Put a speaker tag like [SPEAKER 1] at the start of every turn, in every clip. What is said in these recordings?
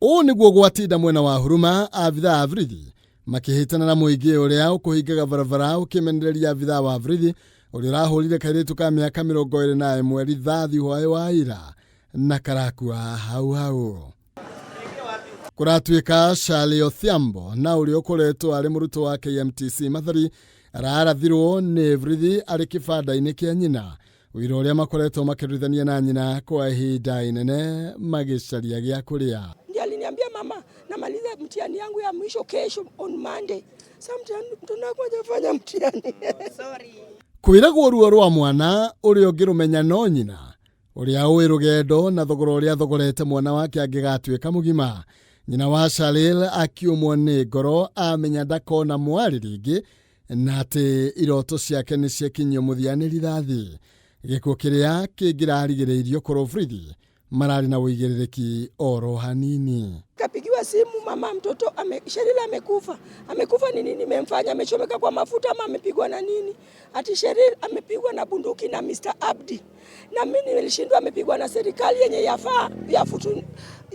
[SPEAKER 1] Ũũ nĩguo gwatinda mwena wa Huruma abithaa a borithi makĩhĩtana na mũingĩ ũrĩa ũkũhingaga barabara ũkĩmenereria abithaa wa borithi ũrĩa ũrahũrire kairĩtu ka mĩaka 21 rithathi hwaĩ wa ira na karakua hau hau. Kũratuĩka Charlie Odhiambo na ũrĩa ũkoretwo arĩ mũrutwo wa KMTC Mathari ararathirwo nĩ borithi arĩ kĩbanda-inĩ kĩa nyina wĩra ũrĩa makoretwo makĩrutithania na nyina kwa ihinda inene magĩcaria gĩa kũrĩa.
[SPEAKER 2] Ndiye aliniambia mama, namaliza mtihani yangu ya mwisho kesho on Monday. Sasa mtihani mtoto wangu hajafanya mtihani.
[SPEAKER 3] Sorry.
[SPEAKER 1] Kwĩragwo ruo rwa mwana ũrĩa ũngĩrũmenya no nyina ũrĩa ũĩ rũgendo na thogora ũrĩa thogorete mwana wake angĩgatuĩka mũgima. Nyina wa Shalil akiumwo nĩ ngoro amenya ndakona mwarĩ rĩngĩ na atĩ iroto ciake nĩ ciakinyio mũthia nĩ rithathi. Gĩkuũ kĩrĩa kĩngĩrarigĩrĩirio korwo borithi mararĩ na ũigĩrĩrĩki oro hanini.
[SPEAKER 2] Kapigiwa simu, mama mtoto Sherila amekufa. Amekufa ni nini imemfanya? Amechomeka kwa mafuta ama amepigwa na nini? Ati Sheril amepigwa na bunduki na Mr. Abdi. Na mimi nilishindwa, amepigwa na serikali yenye yafaa ya futu,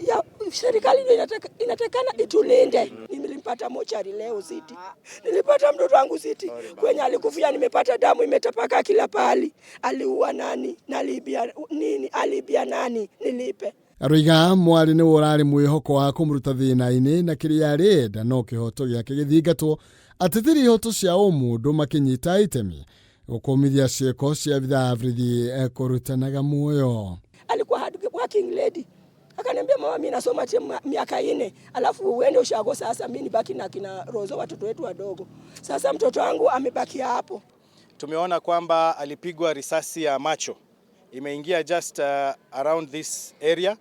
[SPEAKER 2] ya serikali ndio inatakana itulinde. Nilimpata mochari leo City. Nilipata mtoto wangu City. Kwenye alikufia nimepata damu imetapaka kila pahali. Aliua nani? Nalibia nini? Alibia nani? Nilipe.
[SPEAKER 1] Aroiga mwarĩ nĩwe ũrarĩ mwĩhoko wa kũmũruta thĩna-inĩ na kĩrĩa arenda no kĩhoto gĩake gĩthingatwo ateteri ihoto cia ũmũndũ makĩnyita itemi gũkũmithia ciĩko cia abithaa borithi kũrutanaga muoyo.
[SPEAKER 2] Alikuwa hard working lady. Akaniambia mama, mimi nasoma miaka 4, alafu uende ushago sasa, mimi nibaki na kina Rozo watoto wetu wadogo. Sasa mtoto wangu amebaki hapo.
[SPEAKER 4] Tumeona kwamba alipigwa risasi ya macho. Imeingia just around this area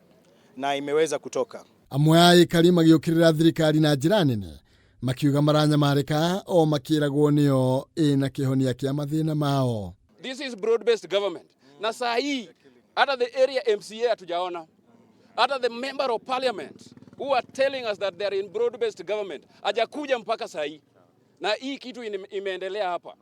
[SPEAKER 4] na imeweza kutoka.
[SPEAKER 1] Amwe a aikari magĩũkĩrĩra thirikari na njĩra nene makiuga maranyamarĩka o makĩragwo nĩo ĩna kĩhonia kĩa mathĩna mao.
[SPEAKER 5] This is broad-based government. Na saa hii hata the area MCA hatujaona. Hata the member of parliament who are telling us that they are in broad-based government hajakuja mpaka saa hii. Na hii kitu imeendelea hapa.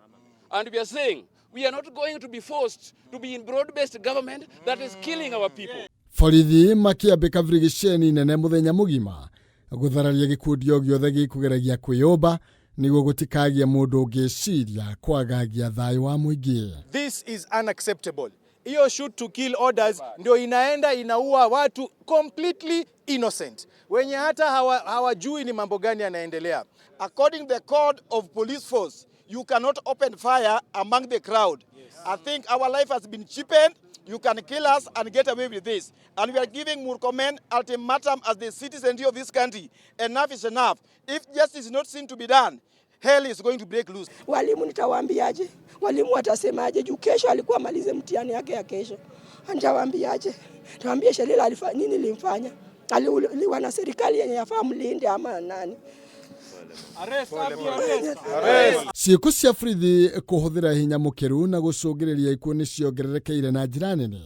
[SPEAKER 5] And we are saying we are not going to be forced to be in broad-based government that is killing our people.
[SPEAKER 1] Borithi makĩambĩka birigiceni nene mũthenya mũgima gũthararia gĩkundi o gĩothe gĩkũgeragia kwĩyũmba nĩguo gũtikagie mũndũ ũngĩciria kwagagia thayũ wa mũingĩ.
[SPEAKER 4] This is unacceptable. Hiyo shoot to kill orders ndio inaenda inaua watu completely innocent wenye hata hawajui ni mambo gani yanaendelea.
[SPEAKER 6] According to the code of police force, you cannot open fire among the crowd. I think our life has been cheapened. You can kill us and get away with this. And we are giving Murkomen ultimatum as the citizenry of this country. Enough is enough. If justice is not seen to be done, hell is going to break loose.
[SPEAKER 2] Walimu nitawaambiaje? Walimu watasemaje? Juu kesho alikuwa amalize mtihani yake ya kesho. Nitawaambiaje? Nitawaambia Sherila nini limfanya? Aliuliwa na serikali yenye yafaa mlinde ama nani?
[SPEAKER 1] Ciĩko cia borithi kũhũthĩra hinya mũkĩru na gũcũngĩrĩria ikuũ nĩ ciongererekeire na njĩra nene.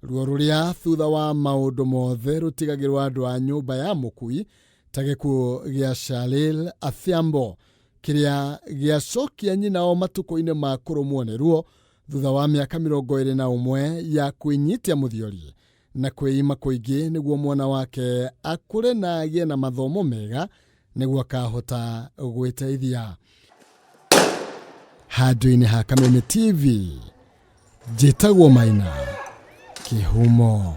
[SPEAKER 1] Ruo rũrĩa thutha wa maũndũ mothe rũtigagĩrwo andũ a nyũmba ya mũkui ta gĩkuũ gĩa Shalil Athiambo kĩrĩa gĩacokia nyina o matukũ-inĩ ma kũrũmwo nĩ ruo thutha wa mĩaka 21 ya kwĩnyitia mũthiori na kwĩima kũingĩ nĩguo mwana wake akũre na agĩe na mathomo mega nĩguo akahota gwĩteithia. Handũ-inĩ ha Kameme TV, njĩtagwo Maina Kĩhumo.